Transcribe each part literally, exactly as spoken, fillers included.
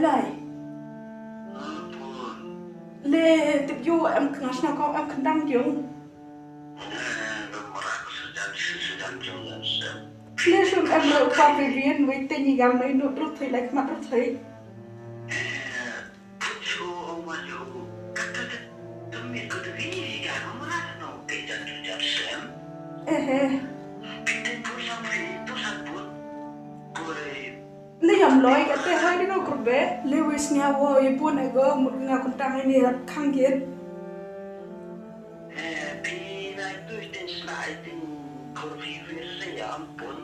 Lai. Le tip ïa u em kynang sna ko em kyndang jong. Le shum em ro pa bi bien wei te ni gam nei nu rut thei lai khmat rut thei. Eh, eh. Li yam loi ka te hai dino kurbe, li wis nga wo i bun ego mut nga kuntang ini rat khang git. Eh, phi nai tu tin slai tin kurbi wir se ya ampun.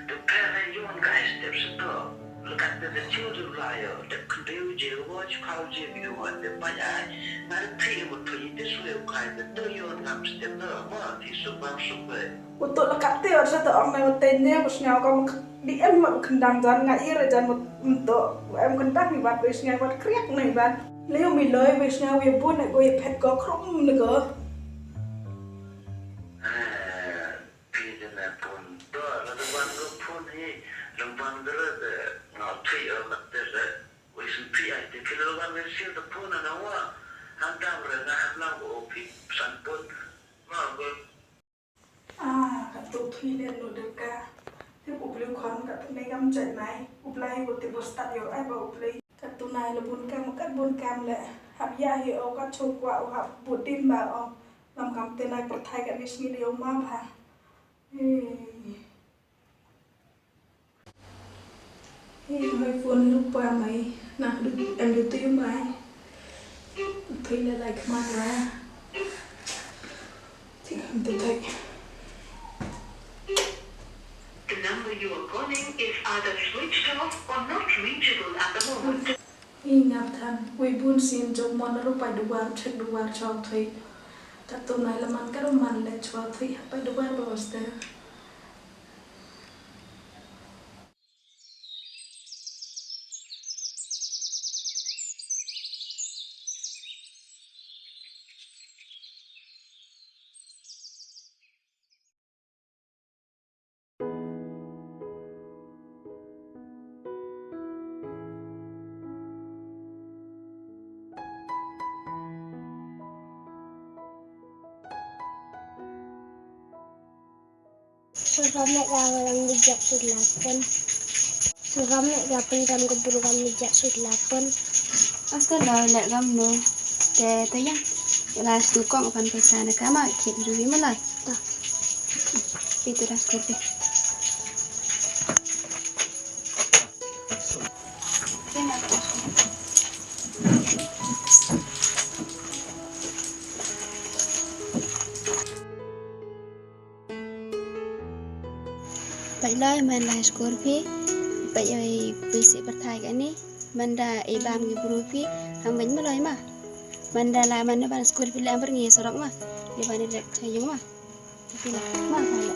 Tu pera yon guys tep seto. Lekat te te chiu tu la yo. Tep kenteu je wo chukau je bi wo tep payai. Ngai phi wo tu ite sule ukai te tu yon ngam step no. Ma ti su bang su be. Uto lekat te wa sa to ong na wa te ne wa sngau ka wa di em wa kyndang jan nga ir jan wa mto wa em kyndang ni wat wa sngau wat kriak ni wat. Leo mi loi wa sngau wa bun ne go ya phet go krum ne go. Pi de ne pun to la de wan go pun hi lem wan de de nga thui o mat de de. Wa sin pi ai te ki lem wan wa sil de pun na wa. Han dam re na han lang go pi san pun. Ma go. Ah, ka tu thui len nu deka. Tip u Blei khon ka tu nei gam jai mai. U Blei u tip u stad yor ai ba u Blei. Ka tu nai le bun kam, ka bun kam le. Hap ya hi o ka chu kwa u hap bu din ba o. Lam kam te nai pyrthai ka ni sngi de o ma ba. Hey. Hi, hoi phone lu pa mai. Na du em du tu mai. Thoi la lai khmat ra. Thik am te thoi. The number you are calling is either switched off or not reachable at the moment. Hi ngap than. Wei bun sin jong mon ru pai duwar chek duwar chwa thoi. Tat tu nai la man ka ru man le chwa thoi pai duwar ba waste. Sngewbha met ïa ka rang bijak sud la pun. Sngewbha met ïa ka pynrem ka bru ka bijak sud la pun. Asta la leh kam no. Te te ïa. La stu kong kan pisa na kama kit ruwi mala. Ta. Itu ras kopi. Peit loi man la skur phi, peit oi phi sih pyrthai kane, man da i bam ki bru phi, ham beiñ ma loi ma. Man da la man da ban skur phi la amber ngi sorok ma, di ban i lek chayung ma. Phi la ma ma la.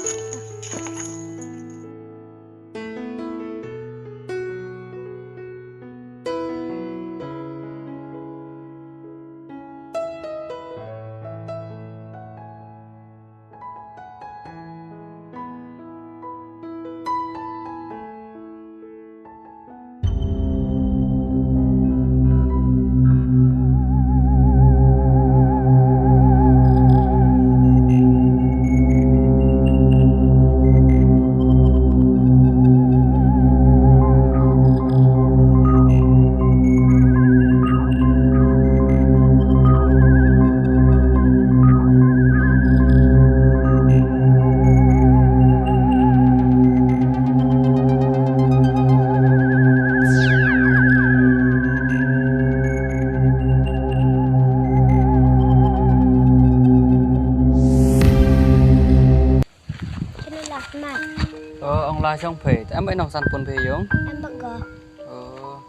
Kini lah mat. Oh, ong la shong phe. Em bai nong san pun phe yong. Em bak go. Oh.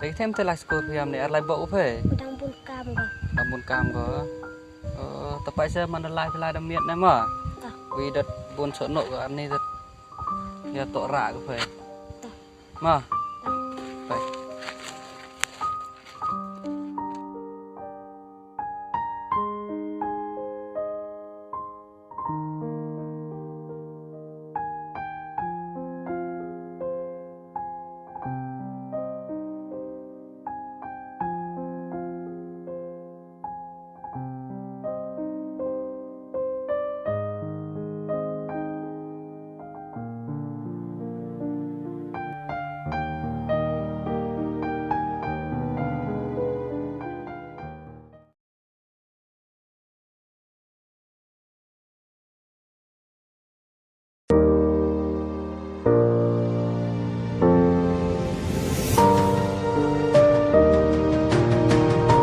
Te them te la skur phe am ne ar lai bak u phe. Udang bun kam go. Dang bun kam go. Oh, tapai se man lai phe la dam miet ne ma. Ta. Wi dat bun so no go ani dat. Ya to ra go phe. Ta. Ma.